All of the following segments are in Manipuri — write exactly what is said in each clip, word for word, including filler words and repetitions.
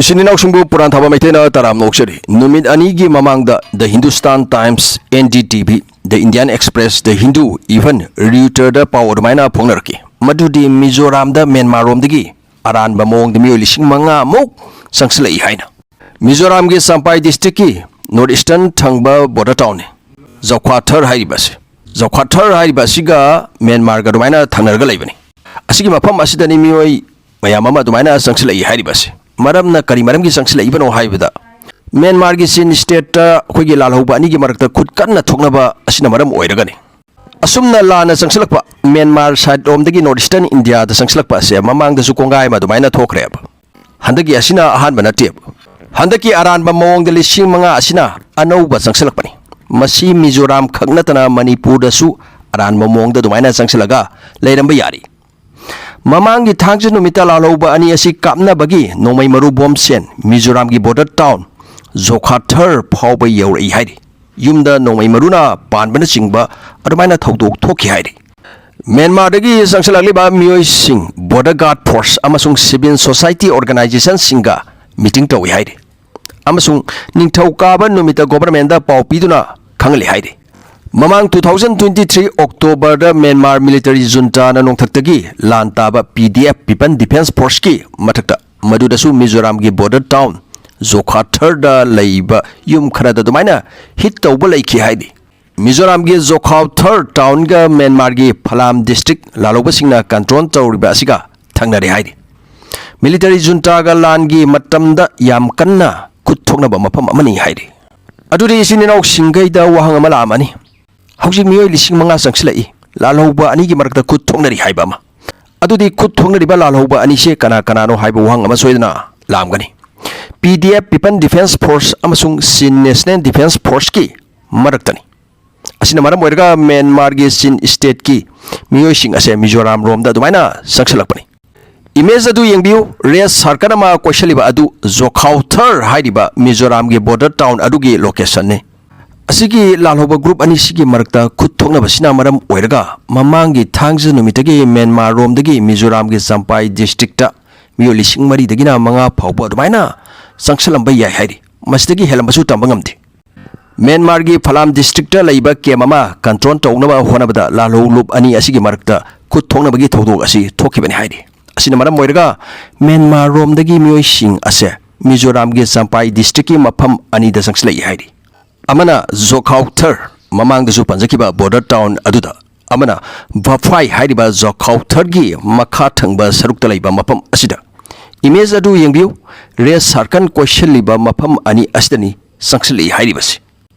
ꯏꯆꯤꯟ ꯏꯅꯥꯎꯁꯤꯡꯕꯨ ꯄꯨꯔꯥꯟ ꯊꯥꯕ ꯃꯩꯇꯩꯅ ꯇꯔꯥꯝꯅ ꯑꯣꯛꯆꯔꯤ꯫ ꯅꯨꯃꯤꯠ ꯑꯅꯤꯒꯤ ꯃꯃꯥꯡꯗ The Hindustan Times, N D T V, The Indian Express, The Hindu, even Reuters ꯗ ꯄꯥꯎ ꯑꯗꯨꯃꯥꯏꯅ ꯐꯣꯡꯅꯔꯛꯈꯤ꯫ ꯃꯗꯨꯗꯤ ꯃꯤꯖꯣꯔꯥꯝꯗ ꯃ꯭ꯌꯥꯟꯃꯥꯔ ꯔꯣꯝꯗꯒꯤ ꯑꯔꯥꯟꯕ ꯃꯑꯣꯡꯗ ꯃꯤꯑꯣꯏ ꯂꯤꯁꯤꯡ ꯃꯉꯥ ꯃꯨꯛ ꯆꯪꯁꯤꯜꯂꯛꯏ ꯍꯥꯏꯅ꯫ ꯃꯤꯖꯣꯔꯥꯝꯒꯤ ꯆꯝꯄꯥꯏ district ꯀꯤ north eastern ꯊꯪꯕ border town ꯅꯤ ꯖꯧꯈꯥꯊꯔ ꯍꯥꯏꯔꯤꯕ ꯑꯁꯤ꯫ ꯖꯧꯈꯥꯊꯔ ꯍꯥꯏꯔꯤꯕ ꯑꯁꯤꯒ ꯃ꯭ꯌꯥꯟꯃꯥꯔꯒ ꯑꯗꯨꯃꯥꯏꯅ ꯊꯪꯅꯔꯒ ꯂꯩꯕꯅꯤ꯫ ꯑꯁꯤꯒꯤ ꯃꯐꯝ ꯑꯁꯤꯗꯅꯤ ꯃꯤꯑꯣꯏ ꯃꯌꯥꯝ ꯑꯃ ꯑꯗꯨꯃꯥꯏꯅ ꯆꯪꯁꯤꯜꯂꯛꯏ ꯍꯥꯏꯔꯤꯕ ꯑꯁꯤ꯫ ꯃꯔꯝꯅ ꯀꯔꯤ ꯃꯔꯝꯒꯤ ꯆꯪꯁꯤꯜꯂꯛꯏꯕꯅꯣ ꯍꯥꯏꯕꯗ, ꯃ꯭ꯌꯥꯟꯃꯥꯔꯒꯤ ꯆꯤꯟ state ꯇ ꯑꯩꯈꯣꯏꯒꯤ ꯂꯥꯜꯍꯧꯕ ꯑꯅꯤꯒꯤ ꯃꯔꯛꯇ ꯈꯨꯠ ꯀꯟꯅ ꯊꯣꯛꯅꯕ ꯑꯁꯤꯅ ꯃꯔꯝ ꯑꯣꯏꯔꯒꯅꯤ꯫ ꯑꯁꯨꯝꯅ ꯂꯥꯟꯅ ꯆꯪꯁꯤꯜꯂꯛꯄ, ꯃ꯭ꯌꯥꯟꯃꯥꯔ side ꯔꯣꯝꯗꯒꯤ north eastern India ꯗ ꯆꯪꯁꯤꯜꯂꯛꯄ ꯑꯁꯦ ꯃꯃꯥꯡꯗꯁꯨ ꯀꯣꯡꯒꯥꯏ ꯑꯃ ꯑꯗꯨꯃꯥꯏꯅ ꯊꯣꯛꯈ꯭ꯔꯦꯕ꯫ ꯍꯟꯗꯛꯀꯤ ꯑꯁꯤꯅ ꯑꯍꯥꯟꯕ ꯅꯠꯇꯦꯕ꯫ ꯍꯟꯗꯛꯀꯤ ꯑꯔꯥꯟꯕ ꯃꯑꯣꯡꯗ ꯂꯤꯁꯤꯡ ꯃꯉꯥ ꯑꯁꯤꯅ ꯑꯅꯧꯕ ꯆꯪꯁꯤꯜꯂꯛꯄꯅꯤ꯫ ꯃꯁꯤ ꯃꯤꯖꯣꯔꯥꯝ ꯈꯛ ꯅꯠꯇꯅ ꯃꯅꯤꯄꯨꯔꯗꯁꯨ ꯑꯔꯥꯟꯕ ꯃꯑꯣꯡꯗ ꯑꯗꯨꯃꯥꯏꯅ ꯆꯪꯁꯤꯜꯂꯒ ꯂꯩꯔꯝꯕ ꯌꯥꯔꯤ꯫ ꯃꯃꯥꯡꯒꯤ ꯊꯥꯡꯖ ꯅꯨꯃꯤꯠꯇ ꯂꯥꯜꯍꯧꯕ ꯑꯅꯤ ꯑꯁꯤ ꯀꯥꯞꯅꯕꯒꯤ ꯅꯣꯡꯃꯩ ꯃꯔꯨ ꯕꯣꯝ ꯁꯦꯟ ꯃꯤꯖꯣꯔꯥꯝꯒꯤ border town ꯖꯣꯈꯥꯊꯔ ꯐꯥꯎꯕ ꯌꯧꯔꯛꯏ ꯍꯥꯏꯔꯤ꯫ ꯌꯨꯝꯗ ꯅꯣꯡꯃꯩ ꯃꯔꯨꯅ ꯄꯥꯟꯕꯅꯆꯤꯡꯕ ꯑꯗꯨꯃꯥꯏꯅ ꯊꯧꯗꯣꯛ ꯊꯣꯛꯈꯤ ꯍꯥꯏꯔꯤ꯫ ꯃ꯭ꯌꯥꯟꯃꯥꯔꯗꯒꯤ ꯆꯪꯁꯤꯜꯂꯛꯂꯤꯕ ꯃꯤꯑꯣꯏꯁꯤꯡ border guard force ꯑꯃꯁꯨꯡ civil society organization ꯁꯤꯡꯒ meeting ꯇꯧꯏ ꯍꯥꯏꯔꯤ꯫ ꯑꯃꯁꯨꯡ ꯅꯤꯡꯊꯧꯀꯥꯕ ꯅꯨꯃꯤꯠꯇ government ꯗ ꯄꯥꯎ ꯄꯤꯗꯨꯅ ꯈꯪꯍꯜꯂꯤ ꯍꯥꯏꯔꯤ꯫ ꯃꯃꯥꯡ two thousand twenty three October ꯗ ꯃ꯭ꯌꯥꯟꯃꯥꯔ military junta ꯅ ꯅꯣꯡꯊꯛꯇꯒꯤ ꯂꯥꯟ ꯇꯥꯕ P D F, People Defence Force ꯀꯤ ꯃꯊꯛꯇ, ꯃꯗꯨꯗꯁꯨ ꯃꯤꯖꯣꯔꯥꯝꯒꯤ border town ꯖꯣꯈꯥꯊꯔꯗ ꯂꯩꯕ ꯌꯨꯝ ꯈꯔꯗ ꯑꯗꯨꯃꯥꯏꯅ hit ꯇꯧꯕ ꯂꯩꯈꯤ ꯍꯥꯏꯔꯤ꯫ ꯃꯤꯖꯣꯔꯥꯝꯒꯤ ꯖꯣꯈꯥꯎꯊꯔ town ꯒ ꯃ꯭ꯌꯥꯟꯃꯥꯔꯒꯤ ꯐꯂꯥꯝ district ꯂꯥꯜꯍꯧꯕꯁꯤꯡꯅ control ꯇꯧꯔꯤꯕ ꯑꯁꯤꯒ ꯊꯪꯅꯔꯦ ꯍꯥꯏꯔꯤ꯫ Military junta ꯒ ꯂꯥꯟꯒꯤ ꯃꯇꯝꯗ ꯌꯥꯝ ꯀꯟꯅ ꯈꯨꯠ ꯊꯣꯛꯅꯕ ꯃꯐꯝ ꯑꯃꯅꯤ ꯍꯥꯏꯔꯤ꯫ ꯑꯗꯨꯗꯤ ꯏꯆꯤꯟ ꯏꯅꯥꯎꯁꯤꯡꯈꯩꯗ ꯋꯥꯍꯪ ꯑꯃ ꯂꯥꯛꯑꯝꯃꯅꯤ꯫ ꯍꯧꯖꯤꯛ ꯃꯤꯑꯣꯏ ꯂꯤꯁꯤꯡ ꯃꯉꯥ ꯆꯪꯁꯤꯜꯂꯛꯏ, ꯂꯥꯜꯍꯧꯕ ꯑꯅꯤꯒꯤ ꯃꯔꯛꯇ ꯈꯨꯠ ꯊꯣꯛꯅꯔꯤ ꯍꯥꯏꯕ ꯑꯃ꯫ ꯑꯗꯨꯗꯤ ꯈꯨꯠ ꯊꯣꯛꯅꯔꯤꯕ ꯂꯥꯜꯍꯧꯕ ꯑꯅꯤꯁꯦ ꯀꯅꯥ ꯀꯅꯥꯅꯣ ꯍꯥꯏꯕ ꯋꯥꯍꯪ ꯑꯃ ꯁꯣꯏꯗꯅ ꯂꯥꯛꯑꯝꯒꯅꯤ꯫ P D F, People Defence Force ꯑꯃꯁꯨꯡ ꯆꯤꯟ National Defence Force ꯀꯤ ꯃꯔꯛꯇꯅꯤ꯫ ꯑꯁꯤꯅ ꯃꯔꯝ ꯑꯣꯏꯔꯒ ꯃ꯭ꯌꯥꯟꯃꯥꯔꯒꯤ ꯆꯤꯟ state ꯀꯤ ꯃꯤꯑꯣꯏꯁꯤꯡ ꯑꯁꯦ ꯃꯤꯖꯣꯔꯥꯝ ꯔꯣꯝꯗ ꯑꯗꯨꯃꯥꯏꯅ ꯆꯪꯁꯤꯜꯂꯛꯄꯅꯤ꯫ Image ꯑꯗꯨ ꯌꯦꯡꯕꯤꯌꯨ, red circle ꯑꯃ ꯀꯣꯏꯁꯤꯜꯂꯤꯕ ꯑꯗꯨ ꯖꯣꯈꯥꯎꯊꯔ ꯍꯥꯏꯔꯤꯕ ꯃꯤꯖꯣꯔꯥꯝꯒꯤ border town ꯑꯗꯨꯒꯤ location ꯅꯤ꯫ ꯑꯁꯤꯒꯤ ꯂꯥꯜꯍꯧꯕ group ꯑꯅꯤꯁꯤꯒꯤ ꯃꯔꯛꯇ ꯈꯨꯠ ꯊꯣꯛꯅꯕꯁꯤꯅ ꯃꯔꯝ ꯑꯣꯏꯔꯒ ꯃꯃꯥꯡꯒꯤ ꯊꯥꯡꯖ ꯅꯨꯃꯤꯠꯇꯒꯤ ꯃ꯭ꯌꯥꯟꯃꯥꯔ ꯔꯣꯝꯗꯒꯤ ꯃꯤꯖꯣꯔꯥꯝꯒꯤ ꯆꯝꯄꯥꯏ district ꯇ ꯃꯤꯑꯣꯏ ꯂꯤꯁꯤꯡ ꯃꯔꯤꯗꯒꯤꯅ ꯃꯉꯥ ꯐꯥꯎꯕ ꯑꯗꯨꯃꯥꯏꯅ ꯆꯪꯁꯤꯜꯂꯝꯕ ꯌꯥꯏ ꯍꯥꯏꯔꯤ꯫ ꯃꯁꯤꯗꯒꯤ ꯍꯦꯜꯂꯝꯕꯁꯨ ꯇꯝꯕ ꯉꯝꯗꯦ꯫ ꯃ꯭ꯌꯥꯟꯃꯥꯔꯒꯤ ꯐꯂꯥꯝ ꯗꯤꯁꯇ꯭ꯔꯤꯛꯇ ꯂꯩꯕ ꯀꯦꯝ ꯑꯃ ꯀꯟꯇ꯭ꯔꯣꯜ ꯇꯧꯅꯕ ꯍꯣꯠꯅꯕꯗ ꯂꯥꯜꯍꯧꯂꯨꯞ ꯑꯅꯤ ꯑꯁꯤꯒꯤ ꯃꯔꯛꯇ ꯈꯨꯠ ꯊꯣꯛꯅꯕꯒꯤ ꯊꯧꯗꯣꯛ ꯑꯁꯤ ꯊꯣꯛꯈꯤꯕꯅꯤ ꯍꯥꯏꯔꯤ꯫ ꯑꯁꯤꯅ ꯃꯔꯝ ꯑꯣꯏꯔꯒ ꯃ꯭ꯌꯥꯟꯃꯥꯔ ꯔꯣꯝꯗꯒꯤ ꯃꯤꯑꯣꯏꯁꯤꯡ ꯑꯁꯦ ꯃꯤꯖꯣꯔꯥꯝꯒꯤ ꯆꯝꯄꯥꯏ ꯗꯤꯁꯇ꯭ꯔꯤꯛꯀꯤ ꯃꯐꯝ ꯑꯅꯤꯗ ꯆꯪꯁꯤꯜꯂꯛꯏ ꯍꯥꯏꯔꯤ꯫ ꯑꯃꯅ ꯖꯣꯈꯥꯎꯊꯔ, ꯃꯃꯥꯡꯗꯁꯨ ꯄꯟꯖꯈꯤꯕ ꯕꯣꯔꯗꯔ ꯇꯥꯎꯟ ꯑꯗꯨꯗ, ꯑꯃꯅ ꯚꯐꯥꯏ ꯍꯥꯏꯔꯤꯕ ꯖꯣꯈꯥꯎꯊꯔꯒꯤ ꯃꯈꯥ ꯊꯪꯕ ꯁꯔꯨꯛꯇ ꯂꯩꯕ ꯃꯐꯝ ꯑꯁꯤꯗ꯫ ꯏꯃꯦꯖ ꯑꯗꯨ ꯌꯦꯡꯕꯤꯌꯨ꯫ ꯔꯦꯗ ꯁꯥꯔꯀꯜ ꯀꯣꯏꯁꯤꯜꯂꯤꯕ ꯃꯐꯝ ꯑꯅꯤ ꯑꯁꯤꯗꯅꯤ ꯆꯪꯁꯤꯜꯂꯛꯏ ꯍꯥꯏꯔꯤꯕꯁꯤ꯫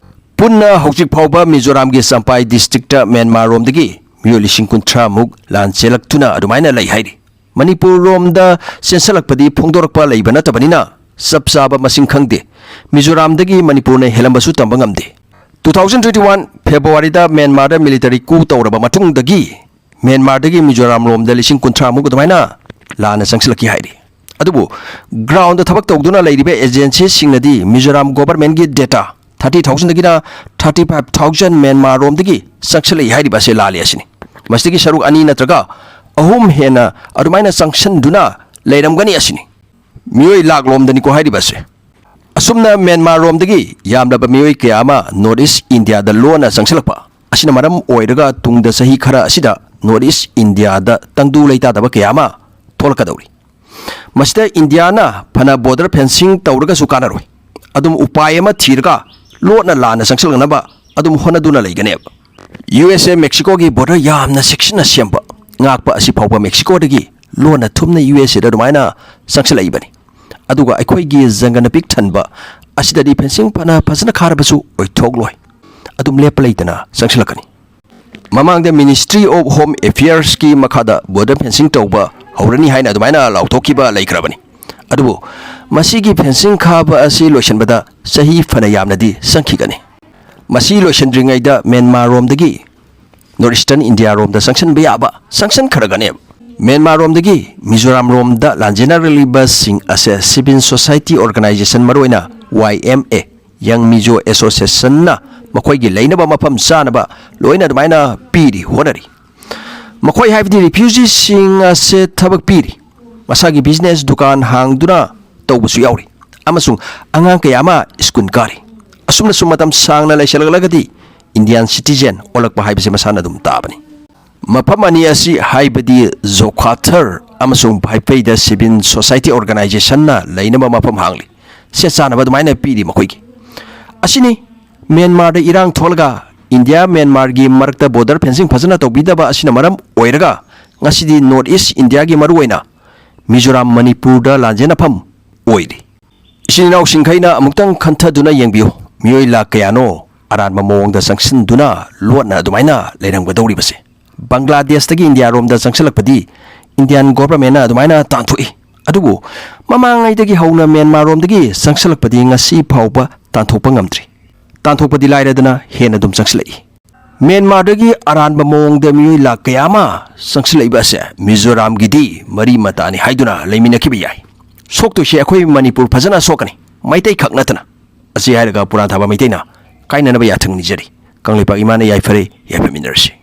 ꯄꯨꯟꯅ ꯍꯧꯖꯤꯛ ꯐꯥꯎꯕ ꯃꯤꯖꯣꯔꯥꯝꯒꯤ ꯆꯝꯄꯥꯏ ꯗꯤꯁꯇ꯭ꯔꯤꯛꯇ ꯃ꯭ꯌꯥꯟꯃꯥꯔ ꯔꯣꯝꯗꯒꯤ ꯃꯤꯑꯣꯏ ꯂꯤꯁꯤꯡ ꯀꯨꯟꯊ꯭ꯔꯥ ꯃꯨꯛ ꯂꯥꯟ ꯆꯦꯜꯂꯛꯇꯨꯅ ꯑꯗꯨꯃꯥꯏꯅ ꯂꯩ ꯍꯥꯏꯔꯤ꯫ ꯃꯅꯤꯄꯨꯔ ꯔꯣꯝꯗ ꯆꯦꯟꯁꯤꯜꯂꯛꯄꯗꯤ ꯐꯣꯡꯗꯣꯔꯛꯄ ꯂꯩꯕ ꯅꯠꯇꯕꯅꯤꯅ ꯆꯞ ꯆꯥꯕ ꯃꯁꯤꯡ ꯈꯪꯗꯦ꯫ ꯃꯤꯖꯣꯔꯥꯝꯗꯒꯤ ꯃꯅꯤꯄꯨꯔꯅ ꯍꯦꯜꯂꯝꯕꯁꯨ ꯇꯝꯕ ꯉꯝꯗꯦ꯫ ꯇꯨ ꯊꯥꯎꯖꯟ ꯇ꯭ꯋꯦꯟꯇꯤ ꯋꯥꯟ ꯐꯦꯕ꯭ꯔꯨꯋꯥꯔꯤꯗ ꯃ꯭ꯌꯥꯟꯃꯥꯔꯗ ꯃꯤꯂꯤꯇꯔꯤ ꯀꯨ ꯇꯧꯔꯕ ꯃꯇꯨꯡꯗꯒꯤ ꯃ꯭ꯌꯥꯟꯃꯥꯔꯗꯒꯤ ꯃꯤꯖꯣꯔꯥꯝ ꯔꯣꯝꯗ ꯂꯤꯁꯤꯡ ꯀꯨꯟꯊ꯭ꯔꯥ ꯃꯨꯛ ꯑꯗꯨꯃꯥꯏꯅ ꯂꯥꯟꯅ ꯆꯪꯁꯤꯜꯂꯛꯈꯤ ꯍꯥꯏꯔꯤ꯫ ꯑꯗꯨꯕꯨ ꯒ꯭ꯔꯥꯎꯟꯗ ꯊꯕꯛ ꯇꯧꯗꯨꯅ ꯂꯩꯔꯤꯕ ꯑꯦꯖꯦꯟꯁꯤꯁꯤꯡꯅꯗꯤ ꯃꯤꯖꯣꯔꯥꯝ ꯒꯣꯚꯔꯟꯃꯦꯟꯠꯀꯤ ꯗꯦꯇꯥ ꯊꯥꯔꯇꯤ ꯊꯥꯎꯖꯟꯗꯒꯤꯅ ꯊꯥꯔꯇꯤ ꯐꯥꯏꯚ ꯊꯥꯎꯖꯟ ꯃ꯭ꯌꯥꯟꯃꯥꯔ ꯔꯣꯝꯗꯒꯤ ꯆꯪꯁꯤꯜꯂꯛꯏ ꯍꯥꯏꯔꯤꯕ ꯑꯁꯤ ꯂꯥꯜꯂꯤ ꯑꯁꯤꯅꯤ꯫ ꯃꯁꯤꯗꯒꯤ ꯁꯔꯨꯛ ꯑꯅꯤ ꯅꯠꯇ꯭ꯔꯒ ꯑꯍꯨꯝ ꯍꯦꯟꯅ ꯑꯗꯨꯃꯥꯏꯅ ꯆꯪꯁꯤꯟꯗꯨꯅ ꯂꯩꯔꯝꯒꯅꯤ ꯑꯁꯤꯅꯤ꯫ ꯃꯤꯑꯣꯏ ꯂꯥꯛ ꯂꯣꯝꯗꯅꯤꯀꯣ ꯍꯥꯏꯔꯤꯕ ꯑꯁꯤ꯫ ꯑꯁꯨꯝꯅ ꯃ꯭ꯌꯥꯟꯃꯥꯔ ꯔꯣꯝꯗꯒꯤ ꯌꯥꯝꯂꯕ ꯃꯤꯑꯣꯏ ꯀꯌꯥ ꯑꯃ ꯅꯣꯔꯠ ꯏꯁ ꯏꯟꯗꯤꯌꯥꯗ ꯂꯣꯟꯅ ꯆꯪꯁꯤꯜꯂꯛꯄ ꯑꯁꯤꯅ ꯃꯔꯝ ꯑꯣꯏꯔꯒ ꯇꯨꯡꯗ ꯆꯍꯤ ꯈꯔ ꯑꯁꯤꯗ ꯅꯣꯔꯠ ꯏꯁ ꯏꯟꯗꯤꯌꯥꯗ ꯇꯪꯗꯨ ꯂꯩꯇꯥꯗꯕ ꯀꯌꯥ ꯑꯃ ꯊꯣꯛꯂꯛꯀꯗꯧꯔꯤ꯫ ꯃꯁꯤꯗ ꯏꯟꯗꯤꯌꯥꯅ ꯐꯅ ꯕꯣꯔꯗꯔ ꯐꯦꯟꯁꯤꯡ ꯇꯧꯔꯒꯁꯨ ꯀꯥꯟꯅꯔꯣꯏ꯫ ꯑꯗꯨꯝ ꯎꯄꯥꯏ ꯑꯃ ꯊꯤꯔꯒ ꯂꯣꯟꯅ ꯂꯥꯟꯅ ꯆꯪꯁꯤꯜꯂꯛꯅꯕ ꯑꯗꯨꯝ ꯍꯣꯠꯅꯗꯨꯅ ꯂꯩꯒꯅꯦꯕ꯫ ꯌꯨ ꯑꯦꯁ ꯑꯦ ꯃꯦꯛꯁꯤꯀꯣꯒꯤ ꯕꯣꯔꯗꯔ ꯌꯥꯝꯅ ꯆꯦꯛꯁꯤꯟꯅ ꯁꯦꯝꯕ, ꯉꯥꯛꯄ ꯑꯁꯤ ꯐꯥꯎꯕ ꯃꯦꯛꯁꯤꯀꯣꯗꯒꯤ ꯂꯣꯟꯅ ꯊꯨꯝꯅ ꯌꯨ ꯑꯦꯁ ꯑꯦꯗ ꯑꯗꯨꯃꯥꯏꯅ ꯆꯪꯁꯤꯜꯂꯛꯏꯕꯅꯤ꯫ ꯑꯗꯨꯒ ꯑꯩꯈꯣꯏꯒꯤ ꯖꯪꯒꯅ ꯄꯤꯛ ꯊꯟꯕ ꯑꯁꯤꯗꯗꯤ ꯐꯦꯟꯁꯤꯡ ꯐꯅ ꯐꯖꯅ ꯈꯥꯔꯕꯁꯨ ꯑꯣꯏꯊꯣꯛꯂꯣꯏ꯫ ꯑꯗꯨꯝ ꯂꯦꯞꯄ ꯂꯩꯇꯅ ꯆꯪꯁꯤꯜꯂꯛꯀꯅꯤ꯫ ꯃꯃꯥꯡꯗ ꯃꯤꯅꯤꯁꯇ꯭ꯔꯤ ꯑꯣꯐ ꯍꯣꯝ ꯑꯦꯐꯤꯌꯔꯁꯀꯤ ꯃꯈꯥꯗ ꯕꯣꯔꯗꯔ ꯐꯦꯟꯁꯤꯡ ꯇꯧꯕ ꯍꯧꯔꯅꯤ ꯍꯥꯏꯅ ꯑꯗꯨꯃꯥꯏꯅ ꯂꯥꯎꯊꯣꯛꯈꯤꯕ ꯂꯩꯈ꯭ꯔꯕꯅꯤ꯫ ꯑꯗꯨꯕꯨ ꯃꯁꯤꯒꯤ ꯐꯦꯟꯁꯤꯡ ꯈꯥꯕ ꯑꯁꯤ ꯂꯣꯏꯁꯤꯟꯕꯗ ꯆꯍꯤ ꯐꯅ ꯌꯥꯝꯅꯗꯤ ꯆꯪꯈꯤꯒꯅꯤ꯫ ꯃꯁꯤ ꯂꯣꯏꯁꯤꯟꯗ꯭ꯔꯤꯉꯩꯗ ꯃ꯭ꯌꯥꯟꯃꯥꯔ ꯔꯣꯝꯗꯒꯤ ꯅꯣꯔꯠ ꯏꯁꯇꯔꯟ ꯏꯟꯗꯤꯌꯥ ꯔꯣꯝꯗ ꯆꯪꯁꯤꯟꯕ ꯌꯥꯕ ꯆꯪꯁꯤꯟꯈ꯭ꯔꯒꯅꯦꯕ꯫ ꯃ꯭ꯌꯥꯟꯃꯥꯔ ꯔꯣꯝꯗꯒꯤ ꯃꯤꯖꯣꯔꯥꯝ ꯔꯣꯝꯗ ꯂꯥꯟꯖꯦꯟꯅꯔꯛꯂꯤꯕꯁꯤꯡ ꯑꯁꯦ ꯁꯤꯚꯤꯜ ꯁꯣꯁꯥꯏꯇꯤ ꯑꯣꯔꯒꯅꯥꯏꯖꯦꯁꯟ, ꯃꯔꯨꯑꯣꯏꯅ ꯋꯥꯏ ꯑꯦꯝ ꯑꯦ, ꯌꯪ ꯃꯤꯖꯣ ꯑꯦꯁꯣꯁꯤꯌꯦꯁꯟꯅ ꯃꯈꯣꯏꯒꯤ ꯂꯩꯅꯕ ꯃꯐꯝ ꯆꯥꯅꯕ ꯂꯣꯏꯅ ꯑꯗꯨꯃꯥꯏꯅ ꯄꯤꯔꯤ, ꯍꯣꯠꯅꯔꯤ꯫ ꯃꯈꯣꯏ ꯍꯥꯏꯕꯗꯤ ꯔꯤꯐ꯭ꯌꯨꯖꯤꯁꯤꯡ ꯑꯁꯦ ꯊꯕꯛ ꯄꯤꯔꯤ꯫ ꯃꯁꯥꯒꯤ ꯕꯤꯖꯤꯅꯦꯁ ꯗꯨꯀꯥꯟ ꯍꯥꯡꯗꯨꯅ ꯇꯧꯕꯁꯨ ꯌꯥꯎꯔꯤ꯫ ꯑꯃꯁꯨꯡ ꯑꯉꯥꯡ ꯀꯌꯥ ꯑꯃ ꯁ꯭ꯀꯨꯜ ꯀꯥꯔꯤ꯫ ꯑꯁꯨꯝꯅ ꯁꯨꯝ ꯃꯇꯝ ꯁꯥꯡꯅ ꯂꯩꯁꯜꯂꯛꯂꯒꯗꯤ ꯏꯟꯗꯤꯌꯥꯟ ꯁꯤꯇꯤꯖꯦꯟ ꯑꯣꯜꯂꯛꯄ ꯍꯥꯏꯕꯁꯦ ꯃꯁꯥꯅ ꯑꯗꯨꯝ ꯇꯥꯕꯅꯤ꯫ ꯃꯐꯝ ꯑꯅꯤ ꯑꯁꯤ, ꯍꯥꯏꯕꯗꯤ ꯖꯣꯈꯥꯊꯔ ꯑꯃꯁꯨꯡ ꯚꯥꯏꯄꯩꯗ ꯁꯤꯚꯤꯜ ꯁꯣꯁꯥꯏꯇꯤ ꯑꯣꯔꯒꯅꯥꯏꯖꯦꯁꯟꯅ ꯂꯩꯅꯕ ꯃꯐꯝ ꯍꯥꯡꯂꯤ꯫ ꯁꯦꯠ ꯆꯥꯅꯕ ꯑꯗꯨꯃꯥꯏꯅ ꯄꯤꯔꯤ ꯃꯈꯣꯏꯒꯤ꯫ ꯑꯁꯤꯅꯤ, ꯃ꯭ꯌꯥꯟꯃꯥꯔꯗ ꯏꯔꯥꯡ ꯊꯣꯛꯂꯒ ꯏꯟꯗꯤꯌꯥ ꯃ꯭ꯌꯥꯟꯃꯥꯔꯒꯤ ꯃꯔꯛꯇ ꯕꯣꯔꯗꯔ ꯐꯦꯟꯁꯤꯡ ꯐꯖꯅ ꯇꯧꯕꯤꯗꯕ ꯑꯁꯤꯅ ꯃꯔꯝ ꯑꯣꯏꯔꯒ ꯉꯁꯤꯗꯤ ꯅꯣꯔꯠ ꯏꯁ ꯏꯟꯗꯤꯌꯥꯒꯤ ꯃꯔꯨꯑꯣꯏꯅ ꯃꯤꯖꯣꯔꯥꯝ, ꯃꯅꯤꯄꯨꯔꯗ ꯂꯥꯟꯖꯦꯟꯅꯐꯝ ꯑꯣꯏꯔꯤ꯫ ꯏꯆꯤꯟ ꯏꯅꯥꯎꯁꯤꯡꯈꯩꯅ ꯑꯃꯨꯛꯇꯪ ꯈꯟꯊꯗꯨꯅ ꯌꯦꯡꯕꯤꯌꯨ, ꯃꯤꯑꯣꯏ ꯂꯥꯈ ꯀꯌꯥꯅꯣ ꯑꯔꯥꯟꯕ ꯃꯑꯣꯡꯗ ꯆꯪꯁꯤꯟꯗꯨꯅ ꯂꯣꯠꯅ ꯑꯗꯨꯃꯥꯏꯅ ꯂꯩꯔꯝꯒꯗꯧꯔꯤꯕꯁꯦ꯫ ꯕꯪꯒ꯭ꯂꯥꯗꯦꯁꯇꯒꯤ ꯏꯟꯗꯤꯌꯥꯔꯣꯝꯗ ꯆꯪꯁꯤꯜꯂꯛꯄꯗꯤ ꯏꯟꯗꯤꯌꯥꯟ ꯒꯣꯚꯔꯟꯃꯦꯟꯅ ꯑꯗꯨꯃꯥꯏꯅ ꯇꯥꯟꯊꯣꯛꯏ꯫ ꯑꯗꯨꯕꯨ ꯃꯃꯥꯡꯉꯩꯗꯒꯤ ꯍꯧꯅ ꯃ꯭ꯌꯥꯟꯃꯥꯔꯔꯣꯝꯗꯒꯤ ꯆꯪꯁꯤꯜꯂꯛꯄꯗꯤ ꯉꯁꯤ ꯐꯥꯎꯕ ꯇꯥꯟꯊꯣꯛꯄ ꯉꯝꯗ꯭ꯔꯤ꯫ ꯇꯥꯟꯊꯣꯛꯄꯗꯤ ꯂꯥꯏꯔꯗꯅ ꯍꯦꯟꯅ ꯑꯗꯨꯝ ꯆꯪꯁꯤꯜꯂꯛꯏ꯫ ꯃ꯭ꯌꯥꯟꯃꯥꯔꯗꯒꯤ ꯑꯔꯥꯟꯕ ꯃꯑꯣꯡꯗ ꯃꯤꯑꯣꯏ ꯂꯥꯈ ꯀꯌꯥ ꯑꯃ ꯆꯪꯁꯤꯜꯂꯛꯏꯕ ꯑꯁꯦ ꯃꯤꯖꯣꯔꯥꯝꯒꯤꯗꯤ ꯃꯔꯤ ꯃꯇꯥꯅꯤ ꯍꯥꯏꯗꯨꯅ ꯂꯩꯃꯤꯟꯅꯈꯤꯕ ꯌꯥꯏ꯫ ꯁꯣꯛꯇꯣꯏꯁꯦ ꯑꯩꯈꯣꯏ ꯃꯅꯤꯄꯨꯔ ꯐꯖꯅ ꯁꯣꯛꯀꯅꯤ, ꯃꯩꯇꯩ ꯈꯛ ꯅꯠꯇꯅ꯫ ꯑꯁꯤ ꯍꯥꯏꯔꯒ ꯄꯨꯔꯥꯟ ꯊꯥꯕ ꯃꯩꯇꯩꯅ ꯀꯥꯏꯅꯅꯕ ꯌꯥꯊꯪ ꯅꯤꯖꯔꯤ꯫ ꯀꯪꯂꯩꯄꯥꯛ ꯏꯃꯥꯅ ꯌꯥꯏꯐꯔꯦ, ꯌꯥꯏꯐꯃꯤꯟꯅꯔꯁꯤ꯫